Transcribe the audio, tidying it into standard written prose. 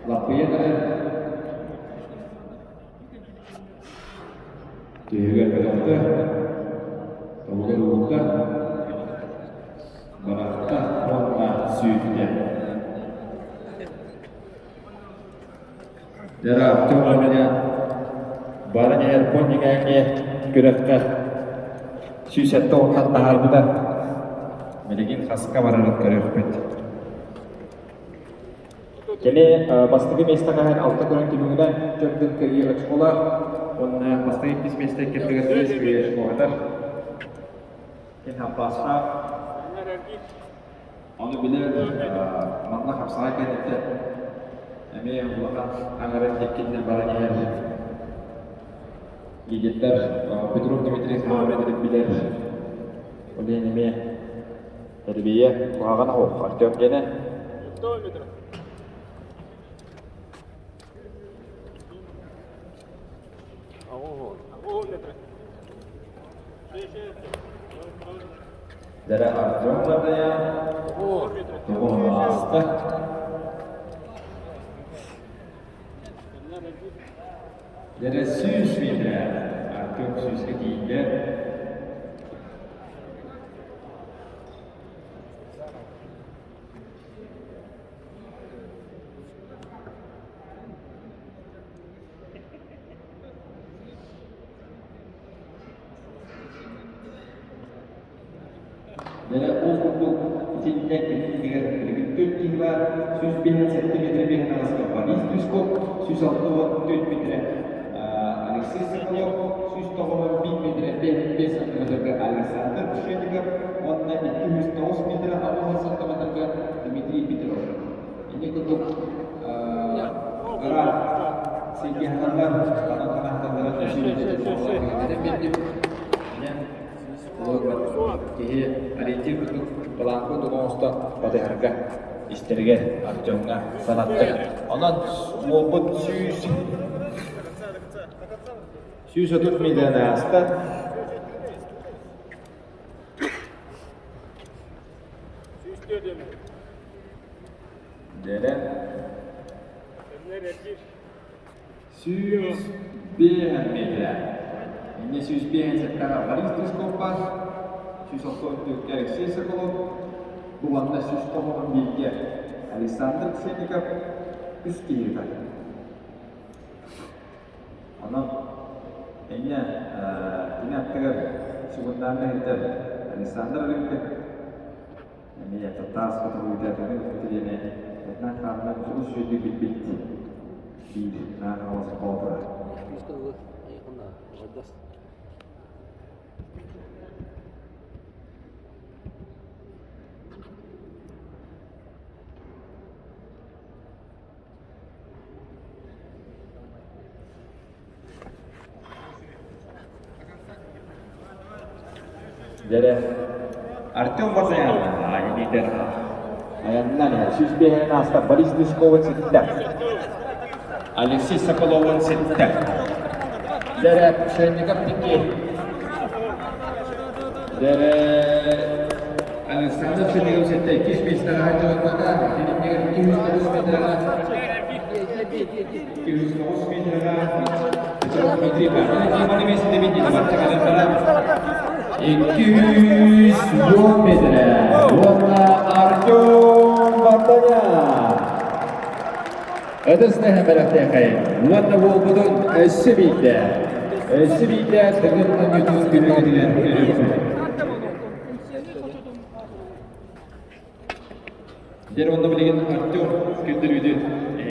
Лаппыйан эрэр. Түһүгэр көтөхтө, тобугар уурда, бырахта уонна сүүрдэ. Дьэ, Артем Роменя баран иһэр понньуҥээҥҥэ күрэххэ 170-тан таһаарбыта. Билигин хаска барарын көрүөхпүт. Кини бастакы миэстэҕэ иһэн алта көрөн түмүгүнэн төрдүн кыайыы очколаах уонна бастакы иккис миэстэ иккитигэр биэс кыайыы очколатар. Кини хаппаастаах. Ону билэр манна хапсаҕай кэнниттэн эмиэ улахан аҥарын иккиннэн баран иһэр лидердэр Петров Дмитрий Хабаров билэр. Ол иһин эмиэ Тэрбийэ куһаҕана суох Артем гэнэ. Дэрэ Артем Бардаян тугун ааста. Дэрэ 100 метрэ Артем сүүскэ тиийдэ. Дьэ, ол курдук итиннэ кини иннигэр билигин түөрт киһи баар, 157 метрэ биэһин аҕыска Борис Тусков, 164 метрэ Алексей Соколов, 191 метрэ 5 сантиметрга Александр Пшенников уонна 209 метрэ 80 сантиметрга Дмитрий Петров. Инник курдук ыраах сиргэ хатаннар, ханан ханахталлара Киһи ориентир курдук былаан курдук оҥостон батыһарга, истэргэ Артемҥа санатта. Онон уолбут 130 миляны ааста. Дэрэ. 105 метрэ. Инньэ 105 сэттэҕэ Борис Тресков баар, 164-кэ Алексей Соколов, бу манна 191-гэ Александр Ксеников үс киһи ыытар. Онон инньэ кини аттыгар сугуннаан иһирдэр Александр Рыбкин эмиэ таас хотугуйда тыгын тириэнэ этинэн-хаанынан дьулус үөдү билбит биир нааҕалас боотура. Дьэрэ, Артем Базаян лидер айаннан иһэр. 105 ааста Борис Дышковын ситтэ. Алексей Соколовын ситтэ. Дьэрэ, Пшенников тикки. Дьэрэ, Александр Пшенников ситтэ. Иккис миэстэҕэ дьоннота. Кининнигэр 209 метрға 209 метрға Петров Дмитрий 210 метрэ уонна Артем Вартанян. Ытыс бэлэхтээхэй уонна буолбутун өссө биирдэ, өссө биирдэ Тыгын оонньуутун күнүгүтүгэр көрүөхпүт. Дьэ, уонна билигин Артем күндүрүүдүн.